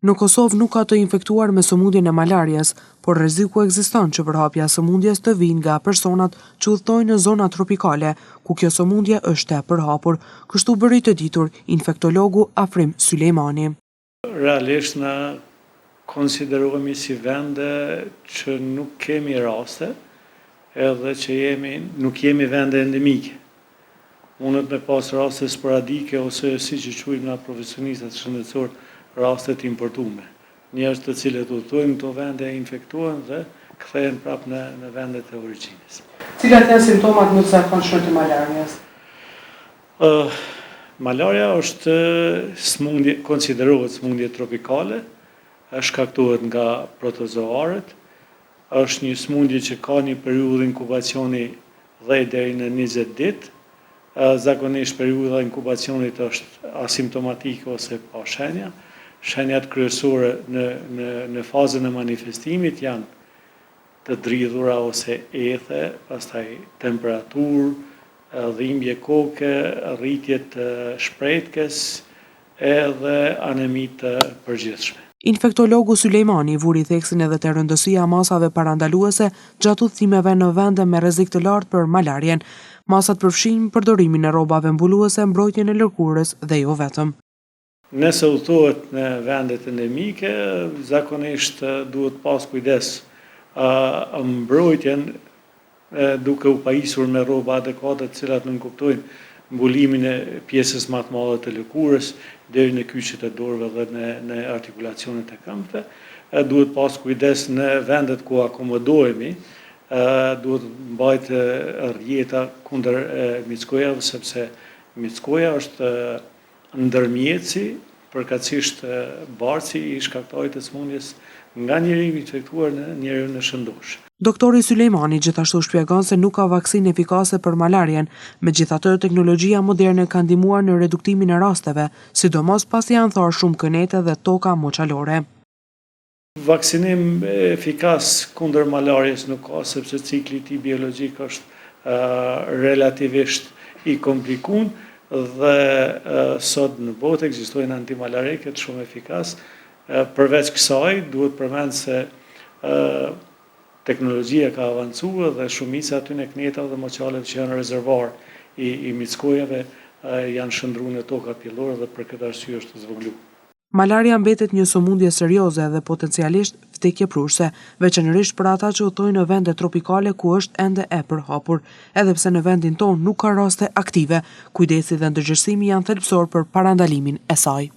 Në Kosovë nuk ka të infektuar me sëmundjen e malarjes, por rreziku ekziston që përhapja e sëmundjes të vijë nga personat që udhëtojnë në zona tropikale, ku kjo sëmundje është e përhapur. Kështu bëri të ditur infektologu Afrim Sylejmani. Realisht na konsiderohemi si vende që nuk kemi raste edhe që jemi, nuk jemi vende endemike. Mundet me pas raste sporadike ose siç i quajmë na profesionistët shëndetësorë raste të importume. Njerëz të cilët udhëtojnë në këto vende infektohen dhe kthehen prapë në në vendet e origjinës. Cilat janë simptomat më të zakonshme të malarjes? Malaria është sëmundje, konsiderohet sëmundje tropikale, shkaktohet nga protozoarët, Është një sëmundje që ka një periudhë inkubacioni 10 deri në 20 ditë. Zakonisht periudha e inkubacionit është asimptomatike ose pa shenja. Shenjat kryesore në në në fazën e manifestimit janë të dridhura ose ethe, pastaj temperaturë, dhimbje koke, rritje të shpretkës, edhe anemi të përgjithshme. Infektologu Sylejmani vuri theksin edhe te rëndësia e masave parandaluese gjatë udhëtimeve në vende me rrezik të lartë për malarjen. Masat përfshijnë përdorimin e rrobave mbuluese, mbrojtjen e lëkurës dhe jo vetëm. Nëse udhëtohet në vendet endemike, zakonisht duhet pas kujdes mbrojtjen duke u pajisur me rroba adekuate të cilat nënkuptojnë mbulimin e pjesës ma të madhe të lëkurës deri në kyçet e dorëve dhe në në artikulacionet e këmbëve. Duhet pas kujdes në vendet ku akomodohemi, duhet mbajt rrjeta kundër mickojave sepse mickoja është Ndërmjetësi, përkatësisht bartësi i shkaktarit të sëmundjes nga njeriu i infektuar në njeriun e shëndoshë. Doktori Sylejmani gjithashtu shpjegon se nuk ka vaksinë efikase për malarjen, megjithatë teknologjia moderne ka ndihmuar në reduktimin e rasteve, sidomos pasi janë tharë shumë kënete dhe toka moçalore. Vaksinim efikas kundër malarjes nuk ka, sepse cikli i tij biologjik është relativisht i komplikun dhe sot në botë ekzistojnë antimalarikët shumë efikas. Përveç kësaj, duhet përmend se teknologjia ka avancuar dhe shumica e atyne kënetave dhe moçaleve që janë rezervar i i mickojave janë shndërru në toka pjellore dhe për këtë arsye është zvogëlu. Malaria mbetet një sëmundje serioze dhe potencialisht vdekjeprurëse, veçanërisht për ata që udhëtojnë në vende tropikale ku është ende e përhapur. Edhe pse në vendin tonë nuk ka raste aktive, kujdesi dhe ndërgjegjësimi janë thelbësorë për parandalimin e saj.